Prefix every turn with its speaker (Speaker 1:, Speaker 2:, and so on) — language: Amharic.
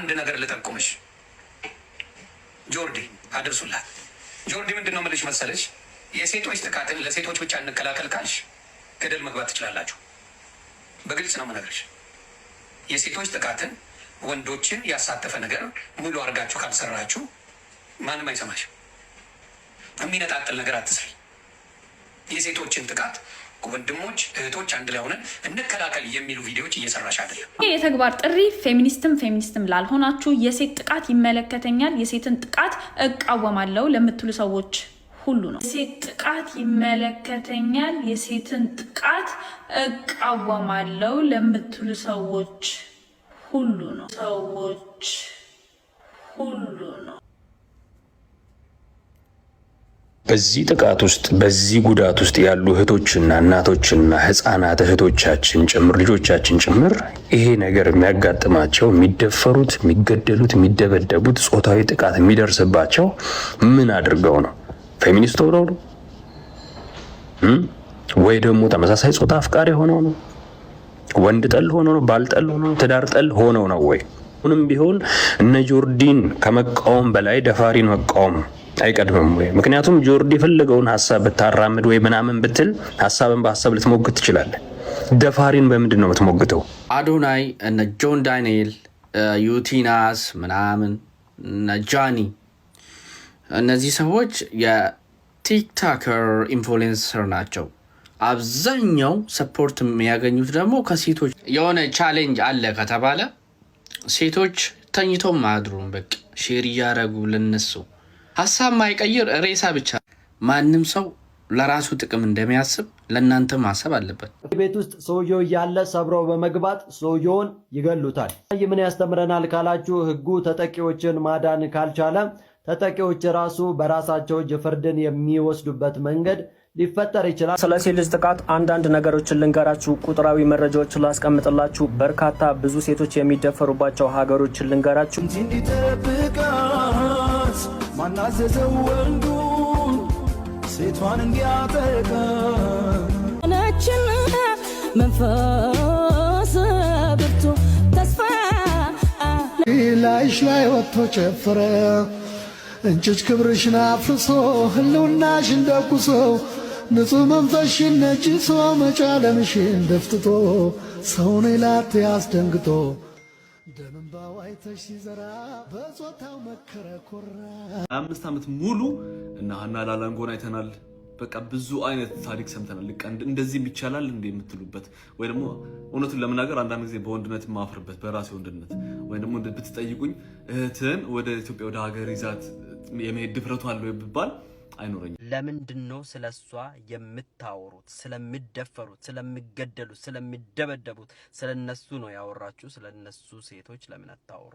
Speaker 1: አንድ ነገር ልጠቁምሽ ጆርዲ፣ አድርሱላት። ጆርዲ፣ ምንድን ነው የምልሽ መሰለሽ፣ የሴቶች ጥቃትን ለሴቶች ብቻ እንከላከል ካልሽ ገደል መግባት ትችላላችሁ። በግልጽ ነው የምነግርሽ። የሴቶች ጥቃትን ወንዶችን ያሳተፈ ነገር ሙሉ አድርጋችሁ ካልሰራችሁ ማንም አይሰማሽም። የሚነጣጥል ነገር አትስሪ። የሴቶችን ጥቃት ወንድሞች እህቶች አንድ ላይ ሆነን እንከላከል የሚሉ ቪዲዮዎች እየሰራሽ አይደለም።
Speaker 2: ይህ የተግባር ጥሪ ፌሚኒስትም ፌሚኒስትም ላልሆናችሁ፣ የሴት ጥቃት ይመለከተኛል፣ የሴትን ጥቃት እቃወማለሁ ለምትሉ ሰዎች ሁሉ ነው። የሴት ጥቃት ይመለከተኛል፣ የሴትን ጥቃት እቃወማለሁ ለምትሉ ሰዎች ሁሉ ነው። ሰዎች ሁሉ ነው።
Speaker 3: በዚህ ጥቃት ውስጥ፣ በዚህ ጉዳት ውስጥ ያሉ እህቶችና እናቶችና ህፃናት እህቶቻችን ጭምር፣ ልጆቻችን ጭምር፣ ይሄ ነገር የሚያጋጥማቸው፣ የሚደፈሩት፣ የሚገደሉት፣ የሚደበደቡት፣ ጾታዊ ጥቃት የሚደርስባቸው ምን አድርገው ነው? ፌሚኒስት ሆነው ነው ወይ ደግሞ ተመሳሳይ ጾታ አፍቃሪ ሆነው ነው? ወንድ ጠል ሆነው ነው? ባል ጠል ሆነው ነው? ትዳር ጠል ሆነው ነው ወይ? አሁንም ቢሆን እነ ጆርዲን ከመቃወም በላይ ደፋሪን መቃወም አይቀድምም ወይ? ምክንያቱም ጆርዲ የፈለገውን ሀሳብ ብታራምድ ወይ ምናምን ብትል ሀሳብን በሀሳብ ልትሞግት ትችላለህ። ደፋሪን በምንድን ነው የምትሞግተው?
Speaker 4: አዶናይ፣ እነ ጆን ዳንኤል፣ ዩቲናስ ምናምን፣ እነ ጃኒ፣ እነዚህ ሰዎች የ TikToker influencer ናቸው። አብዛኛው support የሚያገኙት ደግሞ ከሴቶች። የሆነ challenge አለ ከተባለ ሴቶች ተኝተው አያድሩም። በቃ share እያደረጉ ለነሱ ሀሳብ ማይቀይር ሬሳ ብቻ። ማንም ሰው ለራሱ ጥቅም እንደሚያስብ ለእናንተ ማሰብ አለበት።
Speaker 5: ቤት ውስጥ ሰውየው እያለ ሰብረው በመግባት ሰውየውን ይገሉታል። ይህ ምን ያስተምረናል ካላችሁ፣ ህጉ ተጠቂዎችን ማዳን ካልቻለ ተጠቂዎች ራሱ በራሳቸው እጅ ፍርድን የሚወስዱበት መንገድ ሊፈጠር ይችላል።
Speaker 6: ስለ ሴት ልጅ ጥቃት አንዳንድ ነገሮችን ልንገራችሁ፣ ቁጥራዊ መረጃዎችን ላስቀምጥላችሁ። በርካታ ብዙ ሴቶች የሚደፈሩባቸው ሀገሮችን ልንገራችሁ።
Speaker 7: እንዲጠብቃት ማናዘዘው ወንዱን ሴቷን እንዲያጠቃ?
Speaker 8: ነችና መንፈስ ብርቱ ተስፋ
Speaker 7: ላይሽ ላይ ወጥቶ ጨፈረ፣ እንጭጭ ክብርሽን አፍርሶ፣ ህልውናሽን ደቁሶ፣ ንጹሕ መንፈስሽን ነጅሶ፣ መጫለምሽን ደፍትቶ፣ ሰውን ላት ያስደንግጦ፣ ደም አይተሽ ሲዘራ በጾታው መከረ ኮራ።
Speaker 9: 5 ዓመት ሙሉ እና ሀና ላላንጎን አይተናል። በቃ ብዙ አይነት ታሪክ ሰምተናል። ልክ እንደዚህም ይቻላል እንደ የምትሉበት ወይ ደግሞ እውነቱን ለመናገር አንዳንድ ጊዜ በወንድነት የማፍርበት፣ በራሴ ወንድነት፣ ወይ ደግሞ ብትጠይቁኝ እህትህን ወደ ኢትዮጵያ ወደ ሀገር ይዛት የመሄድ ድፍረቱ አለ ወይ ብባል አይኖረኝም።
Speaker 10: ለምንድን ነው ስለ እሷ የምታወሩት? ስለሚደፈሩት፣ ስለሚገደሉት፣ ስለሚደበደቡት ስለ እነሱ ነው ያወራችሁ። ስለ እነሱ ሴቶች ለምን አታወሩ?